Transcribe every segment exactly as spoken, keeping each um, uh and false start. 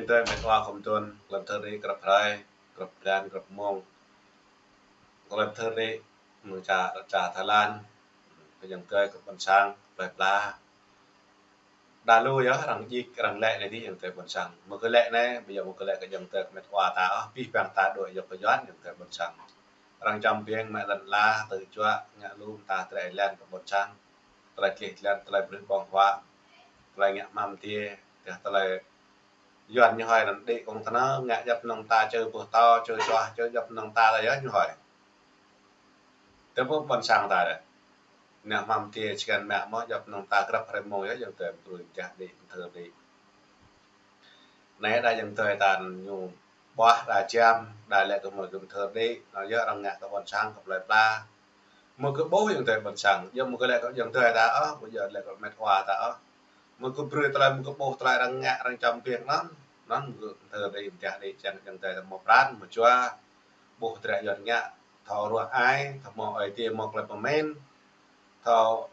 Tơlơi met wa khŏm tuan, tơlơi thơ ri grăp hrơi, grăp blan, grăp mông. Tơlơi thơ ri mơ̆ng čar, čar Thái Lan, kơ ayŏng adơi kơ ƀôn sang, plơi pla. Đa lu yơh, arăng djik, arăng lĕ anai dih ayŏng adơi ƀôn sang. Mơ̆ kơ lĕ anai, ƀu djơ̆ mơ̆ kơ lĕ kơ ayŏng adơi kơ met wa ta ôh, abih bang ta đuaĭ yơh kơ Yuan ayŏng adơi ƀôn sang. Arăng čăm biêng mă lŏn ala, tơ juă, ngă lu mơta tơlơi lĕ kơ ƀôn sang. Tơlơi klih lĕ, tơlơi brơi ƀơ̆ng huă, tơlơi ngă hmăm tiê, tơlơi Yuan ñu hơi anŭn đĭ kông tơnah, ngă djŏp mơnơ̆ng ta čơ boh tâo, čơ čuah, čơ djŏp mơnơ̆ng ta lĕ yơh ñu hơi. Tơ ƀôn sang ta lĕ. Ngă hmăm tiê čơkăn mă mơ̆ djŏp mơnơ̆ng ta grăp hrơi mông yơh, ayŏng adơi brơi jah đĭ, thơ đĭ. Anai đa ayŏng adơi ta ñu ƀuah đa jam, đa lĕ kơ mơ̆ kơ thơ đĭ, anŭn yơh arăng ngă kơ ƀôn sang, kơ plơi pla. Mơ̆ kơ ƀuh ayŏng adơi ƀôn sang, yơh mơ̆ kơ lĕ kơ ayŏng adơi ta ôh, ƀu djơ̆ lĕ kơ met wa ta ôh. Mơ̆ kơ brơi tơlơi mơ̆ kơ ƀuh tơlơi arăng ngă arăng čăm biêng anŭn, anŭn mơ̆ kơ thơ đĭ, jah đĭ, čang ayŏng adơi ta hmâo pran, hmâo jua, ƀuh tơlơi Yuan ngă, thâo ruă ai, thâo hmâo ai tiê hmâo tơlơi pơmĭn, thâo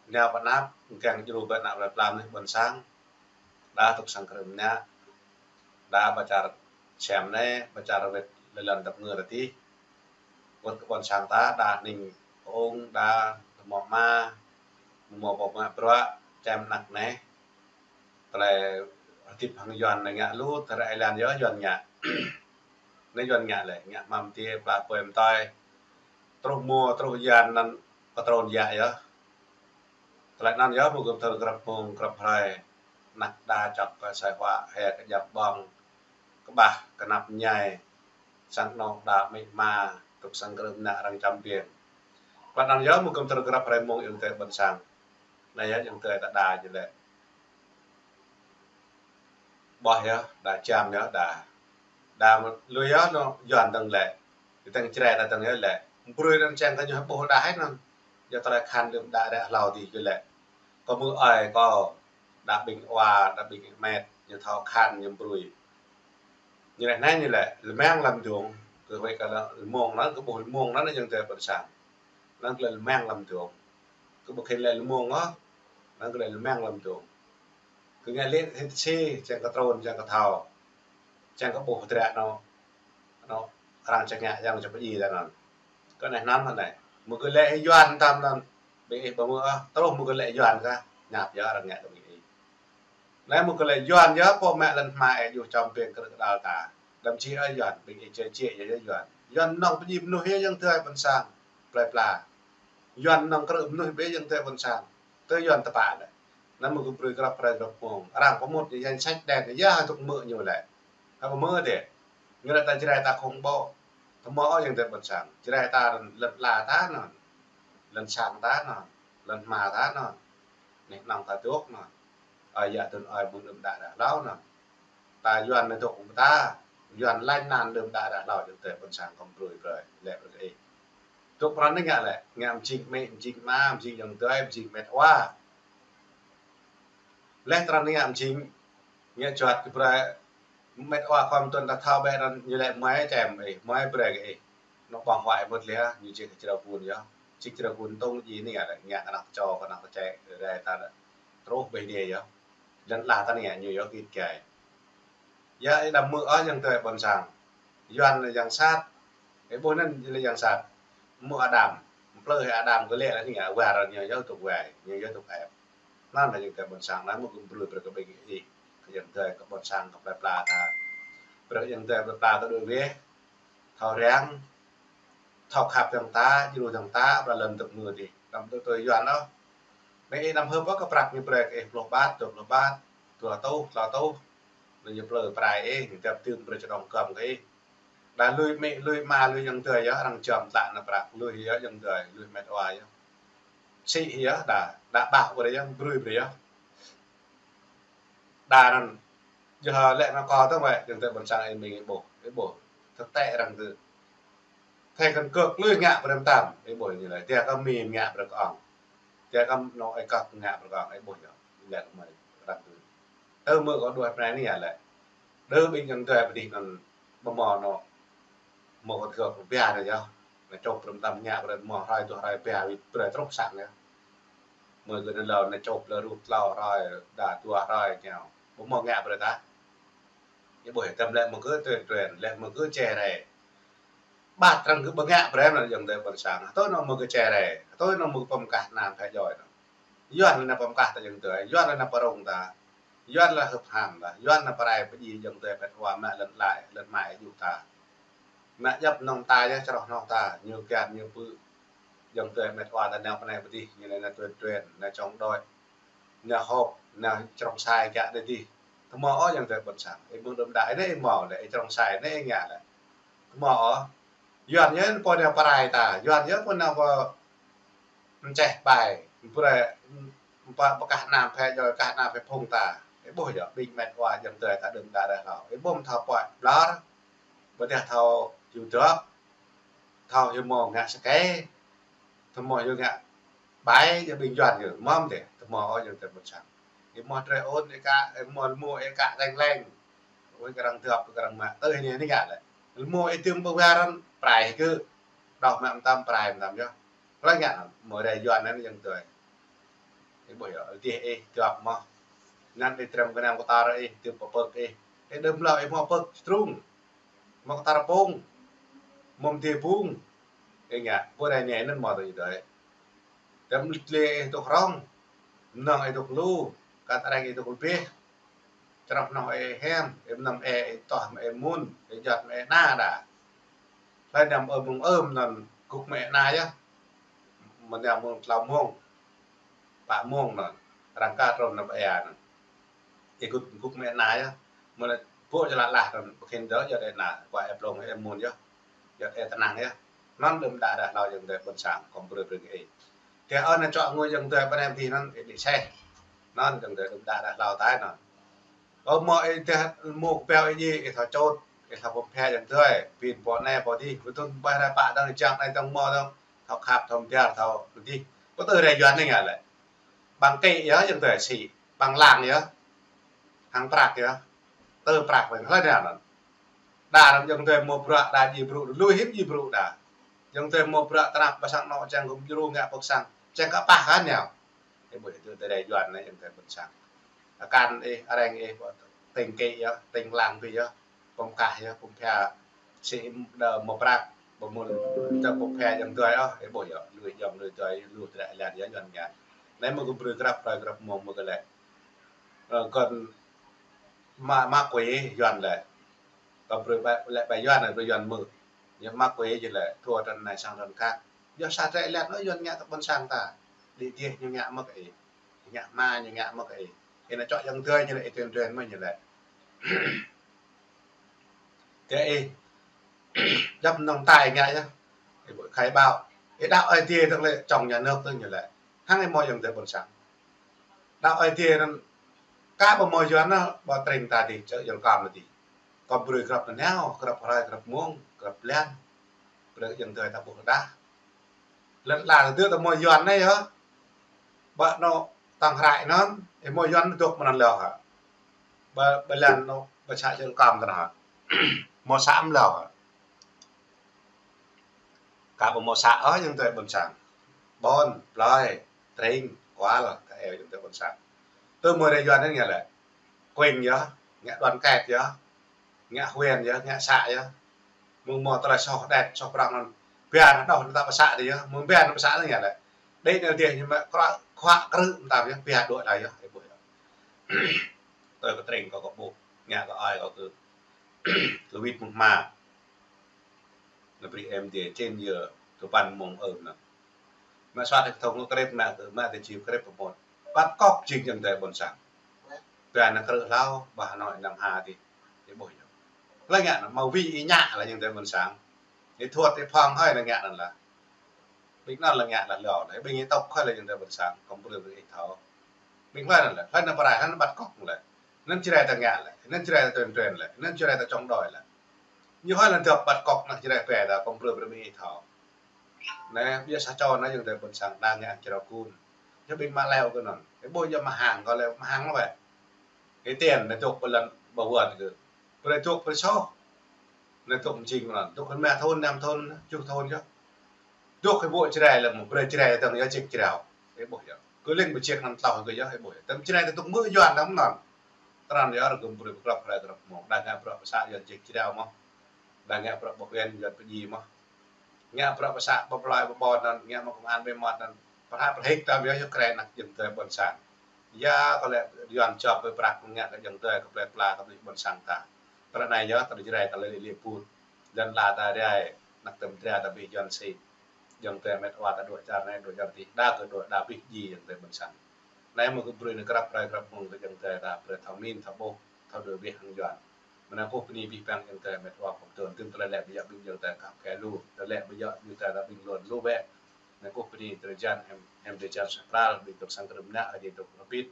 nao pơ anăp, kiăng djru ƀơi anăp plơi pla mơnuih ƀôn sang, đa tŭk sang krư̆ mơnă, đa ƀă čar sem anai, ƀă čar wĕt lĕ lŏn dăp ngơ ta dih. Wơ̆t kơ ƀôn sang ta, đa hning ung, đa hmâo ama, hmâo pô mă bruă, čem anăk anai. Tơlơi hơdip hăng Yuan anai ngă lu, tơlơi Thái Lan yơh Yuan ngă. Anai Yuan ngă lĕ, ngă hmăm tiê, pla pơi mơtơi. Truh mơ̆, truh Yuan anŭn pơtrun yă yơh. Tơlơi anŭn yơh mơ̆ gơ̆p thơ grăp mông, grăp hrơi. Anăk đa čŏk kơ asơi huă, hĕ kơ djăp ƀơ̆ng, kơƀah, kơnăp ñai. Sang anŏ đa amĭ ama, tŭk sang krư̆ mơnă arăng čăm biêng. Tơlơi anŭn yơh mơ̆ gơ̆p thơ grăp hrơi mông ayŏng adơi ƀôn sang. Anai yơh ayŏng adơi ta đa ñu lĕ. Ƀuh yơh, đa jam yơh, đa. Đa lui yơh anŏ Yuan dơ̆ng lĕ. Tơdang Jrai ta dơ̆ng yơh lĕ. Brơi anŭn čang kơ ñu ƀuh đa hĕ anŭn. Yơh tơlơi khăn đưm đă ră hlâo dih yơh lĕ. Kơ mơ̆ ai kơ đa ƀing wa, đa ƀing met, ñu thâo khăn ñu brơi. Ñu lĕ anai ñu lĕ, lơmang lăm dŏng, kơ huĭ kơ lơmông anŭn, kơ ƀuh lơmông anŭn ayŏng adơi ƀôn sang. Anŭn kơ lĕ lơmang lăm dŏng. Kơ ƀu khĭn lĕ lơmông ôh, anŭn kơ lĕ lơmang lăm dŏng. Kơ ngă lĕ hĭ tơsĭ, čang kơ trun, čang kơ thâo. Čang kơ ƀuh tơlơi anŏ, anŏ arăng čang ngă, arăng čang pơdjai ta anŭn. Kơ anai anŭn anai. Mơ̆ kơ lĕ Yuan tam anŭn, ƀing ih ƀu hmư̆ ôh, truh mơ̆ kơ lĕ Yuan kah, ñăp yơh arăng ngă kơ ƀing ih. Anai mơ̆ kơ lĕ Yuan yơh pô mă lŏn hmua ih juh čăm biêng krư̆ kơđal ta. Đăm čih ôh Yuan, ƀing ih čih čih yơh Yuan. Yuan nŏng pơdjai mơnuih yơh ayŏng adơi ƀôn sang, plơi pla. Yuan nŏng krư̆ mơnuih ƀĕ ayŏng adơi ƀôn sang. Tơ Yuan tơpă lĕ. Anŭn mơ̆ gơ̆p brơi grăp hrơi grăp mông. Arăng pơmŭt ñu danh sách đen yơh tŭk mơ̆ ñu lĕ. Hă ƀu hmư̆ dêh. Ñu lĕ ta Jrai ta khŏm ƀuh. Tơ hmâo ôh ayŏng adơi ƀôn sang. Jrai ta lŏn ala ta anŭn. Lŏn sang ta anŭn. Lŏn hmua ta anŭn. Anih anŏng ta dŏ anŭn. Ơi yă tŭn ơi ƀun đưm đă ră hlâo anŭn. Ta Yuan anai dŏ ƀơi ta, Yuan lañ anăn đưm đă ră hlâo ayŏng adơi ƀôn sang kơ brơi brơi, lĕ brơi kơ ih. Dŏ pran anai ngă lĕ, ngă mơjing amĭ, mơjing ama, mơjing ayŏng adơi, mơjing met wa. Leh tran anai ngă mơjing, ngă juăt kơ brơi, met wa khŏm tŭn ta thâo ƀĕ anŭn ñu lĕ mơi čem ih, mơi brơi kơ ih. Anŏ ƀơ̆ng huă mơ̆t leh, ñu čih kơ črâo gun yơh. Čih črâo gun tŏng ji anai ngă lĕ, ngă kơ anăk čô, kơ anăk čê, rai ta lĕ. Truh ƀơi anai yơh. Lŏn ala ta anai ñu yơh git gai. Yơh ih đăm hmư̆ ôh ayŏng adơi ƀôn sang. Yuan lĕ yang sat. Ih ƀuh anŭn lĕ yang sat. Hmư̆ Adam. Plư hĭ Adam kơ lĕ anai ngă war ñu yơh tŭk wai. Ñu yơh tŭk ĕp. Anŭn lĕ ayŏng adơi ƀôn sang anai mơ̆ gơ̆p brơi brơi kơ ƀing ih. Kơ ayŏng adơi kơ ƀôn sang kơ plơi pla ta. Brơi ayŏng adơi plơi pla ta đuaĭ wĕh. Thâo răng, thâo khăp ayŏng ta, djru ayŏng ta, ƀơi lŏn dŏ mơ̆ dih. Đăm tui tui Yuan ôh. Ƀing ih đăm hưp ôh kơ prăk ñu brơi kơ ih pluh bat, dua pluh bat, dua rơtuh, klâo rơtuh. Anŭn ñu plư prai ih, ñu djăp dưm brơi čơđŏng găm kơ ih. Đa lui amĭ, lui ama, lui ayŏng adơi yơh, arăng čăm tlă anăp prăk, lui yơh ayŏng adơi, lui met wa yơh. Sĭ yơh, đa, đa ƀă brơi yơh, brơi brơi yơh. Đa anŭn, yơh lĕ anŭn kâo tơ̆ng wĕ, ayŏng adơi ƀôn sang ih ƀing ih ƀuh, ih ƀuh. Thực tế arăng tơ. Thẻ căn cước lui ngă brơi mơtam, ih ƀuh ñu lĕ. Tiê kơ Mi ngă brơi kơ ŏng. Tiê kơ anŏ ih kâo ngă brơi kơ ŏng, ih ƀuh yơh. Lĕ kơ mơi arăng tơ. Tơ mơ̆ kâo đuaĭ pơ anai anai yơh lĕ. Đơ ƀing ayŏng adơi pơ dih anŭn ƀu hmâo anŏ. Hmâo kơ thâo kơ pia anai yơh. Anai čŏp brơi mơtam ngă brơi hmâo hrơi dua hrơi pia wĭt brơi truh sang yơh. Mơi kơ anŭn hlâo anai čŏp lĕ rup tlâo hrơi, đa dua hrơi ñu. Ƀu hmâo ngă brơi ta. Ih ƀuh, tơm lĕ mơ̆ kơ tuyên truyền, lĕ mơ̆ kơ čê rai. Ƀă arăng kơ bơngă brơi anŭn ayŏng adơi ƀôn sang. Tui anŭn mơ̆ kơ čê rai, tui anŭn mơ̆ kơ pơm kah anăm phe joi anŭn. Yuan lĕ anăm pơm kah ta ayŏng adơi, Yuan lĕ anăm pơrông ta. Yuan lĕ hưp ham ta, Yuan lĕ pơrai pơjing ayŏng adơi pet wa mă lŏn lai, lŏn mai yu ta. Mă djŏp nong ta yơh, čroh nong ta, ñu kian ñu pư. Ayŏng adơi met wa ta nao pơ anai pơ adih, ñu anai nao tuyên truyền, nao chống đối, nao họp, nao črông sai kiă anai adih. Tơma ôh ayŏng adơi ƀôn sang, ih mơ̆ng đưm đă anai ih hmâo lĕ, ih črông sai anai ih ngă lĕ. Tơma ôh, Yuan yơh pô nao pơrai ta, Yuan yơh pô nao pơ mčeh ƀai, pơrai, pơ, pơ kah anăm phe joi, kah anăm phe phung ta. Ih ƀuh yơh, ƀing met wa ayŏng adơi ta đưm đă ră hlâo. Ih ƀuh thâo pơhiăp ƀlŏr, ƀôdah thâo hiu dŏp, thâo hiu mơ̆ng ngă sơkê, thâo mơ̆ hiu ngă ƀai, yơh ƀing Yuan yơh, mơ̆m dêh, tơma ôh ayŏng adơi ƀôn sang. Ih hmâo drơi ôn, ih kă, ih hmâo rơmô, ih kă leng leng. Ôi, kơ arăng dŏp, kơ arăng mă, tơ hơnai anai ngă lĕ. Rơmô ih tơm ƀu war anŭn, pơrai kơ. Đŏh mă mơtam, pơrai mơtam yơh. Hlơi ngă anŭn, mơ̆ rai Yuan anŭn ayŏng adơi. Ih ƀuh yơh, adih ih dŏp mơ̆. Anŭn ih trem kơnăm kơtor ih, tơm pơpơ̆k ih. Ih đưm hlâo ih hmâo pơ̆k strung. Hmâo kơtor pông. Hmâo mơdê pung. Ih ngă, ƀu rai anai anŭn mơ̆ tơ ayŏng adơi. Tơm lĕ ih dŏ hrŏng. Mơnơ̆ng ih dŏ lu. Kăt arăng ih dŏ lu bih. Čroh noh ih hiam, ih mơnam ih, ih toh mă ih mŭn, ih jăt mă ih na đa. Hlơi anăm ơ mơ̆ng ơ mơnơ̆ng gŭk mă ih na yơh. Mơnam mơ̆ng tlâo mông, pă mông anŭn, arăng kơ trŭn nao pơ ia anŭn. Ih gŭk, gŭk mă ih na yơh. Mơnơ̆ng pô čơlah lah anŭn, pơkhin dơ̆ jăt ih na, kua ih plông ih mŭn yơh. Jăt ih tơnăng yơh. Anŭn đưm đă ră hlâo ayŏng adơi ƀôn sang, kŏm brơi brơi kơ ih. Tơdah ơ anai čŏk ngui ayŏng adơi pơ anai pơ adih anŭn, ih đĭ seh. Anŭn ayŏng adơi đưm đă ră hlâo ta anŭn. Ơ mơ̆ ih tơdah mơ̆ kơpeo ih djai, ih thâo čut, ih thâo pơm phe ayŏng adơi, pin pơ anai pơ adih, ƀu thun ƀai rai pă dơ̆ng jang anai dơ̆ng mơ̆ dơ̆ng, thâo khăp, thâo mơdiar, thâo pơdih. Ƀu tui rai Yuan anai ngă lĕ. Băng kĕ yơh ayŏng adơi sĭ, băng lăng yơh. Hăng prăk yơh. Tơ prăk ƀing hlơi anŭn. Đa anŭn ayŏng adơi mơ̆ bruă, đa djai brŭ, lui hĭ djai brŭ đa. Ayŏng adơi mơ̆ bruă tơnap pơ sang anŏ čang gum djru ngă pơk sang. Čang kơ pah kơ anai. Ih ƀuh tơ rai Yuan anai ayŏng adơi ƀôn sang. Akan ih, arăng ih, tĭng kĕ yơh, tĭng lăng pĭ yơh. Pơm kah yơh, pơm phe sĭ đa mơ̆ prăk, ƀu mŭn tơ pơm phe ayŏng adơi ôh, ih ƀuh yơh, lui ayŏng lui adơi, lui tơlơi lan yơh Yuan ngă. Anai mơ̆ kơ brơi grăp hrơi grăp mông mơ̆ kơ lĕ. Ơ, kŏn mă, mă quê Yuan lĕ. Kơ brơi ƀai, lĕ ƀai Yuan, ƀai Yuan mơ̆. Yơh mă quê yơh lĕ, thua trăn anai sang trăn khăt. Yơh sa tơlơi lan ôh Yuan ngă tơ ƀôn sang ta. Đĭ djai ñu ngă mơ̆ kơ ih. Ngă hmua ñu ngă mơ̆ kơ ih. Ih anai čŏk ayŏng adơi ñu lĕ, ih tuyên truyền mơ̆ ñu lĕ. Tơ ih, djŏp mơnơ̆ng ta ih ngă yơh. Ih ƀuh khai báo. Ih đaŏ Ơi Adai tơ̆ng lĕ, trong nhà nước tơ̆ng ñu lĕ. Hăng ih mơ̆ ayŏng adơi ƀôn sang. Đaŏ Ơi Adai anŭn, kơ ƀu hmâo Yuan anŭn, ƀu tring ta adih, čơ̆ yơl kăm adih. Kŏm brơi grăp anai nao, grăp hrơi, grăp mông, grăp blan. Brơi ayŏng adơi ta ƀuh rơđah. Lŏn ala tơdơi ta hmâo Yuan anai yơh. Ƀă anŏ tơ̆ng hrơi anŭn, ih hmâo Yuan dŏ mơ̆n anŭn lĕ hă. Ƀă, ƀă lŏn anŏ, ƀă să čơl kăm tơnah hă. Hmâo să mơ̆n lĕ hă. Kơ ƀu hmâo să ôh ayŏng adơi ƀôn sang. Ƀôn, plơi, tring, kual, kơ ih ayŏng adơi ƀôn sang. Tơ hmâo rai Yuan anai ngă lĕ. Quên yơh, ngă đoàn kết yơh. Ngă huyện yơh, ngă xã yơh. Mơ̆ng hmâo tơlơi soh đet, soh prong anŭn. Biă anŭn đôč anŭn ta pơ să adih yơh. Mơ̆ng biă anŭn pơ să anŭn ngă lĕ. Đĭ anŭn adih ñu mă kră, khua krư̆ mơtam yơh, biă đuaĭ laih yơh, ih ƀuh yơh. Tơ kơ tring kâo kơ ƀuh, ngă kơ ơi kâo kơ. Kơ wĭt mơ̆ng hma. Anai brơi em dê, trên yơh, tơpăn mông ơm anŭn. Mă soh tơ thông kơ krep, mă kơ, mă tơ čip krep pơmŏt. Bắt cóc jing ayŏng adơi ƀôn sang. Biă anŭn krư̆ hlâo, ƀah anŏ năm ha adih. Ih ƀuh yơh. Lĕ ngă anŭn, hmâo wĭ ih ngă lĕ ayŏng adơi ƀôn sang. Ih thuăt ih phŏng hơi anŭn ngă anŭn lah. Ƀing anŭn lĕ ngă lah lŏ, lĕ ƀing ih tŏk hơi lĕ ayŏng adơi ƀôn sang, kŏm brơi ƀing ih thâo. Ƀing hlơi anŭn lĕ, hlơi anŭn pơrai, hlơi anŭn bắt cóc lĕ. Anŭn Jrai ta ngă lĕ, anŭn Jrai ta tuyên truyền lĕ, anŭn Jrai ta chống đối lĕ. Ñu hơi anŭn dŏ bắt cóc anŭn Jrai pĕ ta, kŏm brơi brơi ƀing ih thâo. Anai, biă sa čô anai ayŏng adơi ƀôn sang đang ngă Jrai kun. Yơh ƀing mă leo kơ anŭn. Ih ƀuh yơh mă hăng, kơ leo mă hăng lĕ wĕ. Ih tien anai dŏ pơ lŏn ƀă wơ̆t kơ. Brơi dŏ brơi soh. Anai dŏ mơjing anŭn. Dŏ kơ rơma thun, năm thun, tơjuh thun yơh. Dŏ kơ ƀô̆ Jrai lĕ mơ̆, brơi Jrai dơ̆ng yơh jik Jrai. Ih ƀuh yơh. Kơ leng ƀu jik anŭn tloh kơ yơh, ih ƀuh yơh. Tơm Jrai ta dŏ mơ̆ Yuan anŭn anŭn. Tơdang yơh rơgum brơi pơkrăp hrơi krăp mông. Đa ngă bruă pơsă Yuan jĕ jrao mơh. Đa ngă bruă ƀuh Yuan, Yuan pơjing mơh. Ngă bruă pơsă ƀơ̆ng plơi ƀơ̆ng ƀôn anŭn, ngă mơ̆ng công an ƀơi mơmŏt anŭn. Pơhră pơhrĭ ta yơh yơh krĕ anăk jơ̆ng tơi ƀôn sang. Yua kơ lĕ Yuan čŏp ƀơi prăk ngă kơ jơ̆ng tơi kơ plơi pla kơ ƀôn sang ta. Tơlơi anai yơh tơlơi Jrai ta lĕ lĕ put. Lŏn la ta rai, anăk tơm dra ta ƀing Yuan sĭ. Jơ̆ng tơi met wa ta dŏ čar anai dŏ čar adih. Đa kơ dŏ đa ƀing jing jơ̆ng tơi ƀôn sang. Anai mơ̆ kơ brơi nao krăp hrơi krăp mông kơ jơ̆ng tơi ta brơi thâo min, thâo ƀuh, thâo dŏ ƀing hăng Yuan. Mơnă kơkuh bơni abih bang jơ̆ng tơi met wa pơtun. Tơm tơlơi lĕ ƀơi yă ƀing jơ̆ng tơi kăp kơ lu. Tơlơi lĕ ƀơi yă ƀing tơi ta ƀing lŏn lu bĕ. Mơnă kơkuh bơni tơlơi jan em, em tơlơi jan sa pral, ƀing tŭk sang krơm nă, ƀing tŭk rơbit.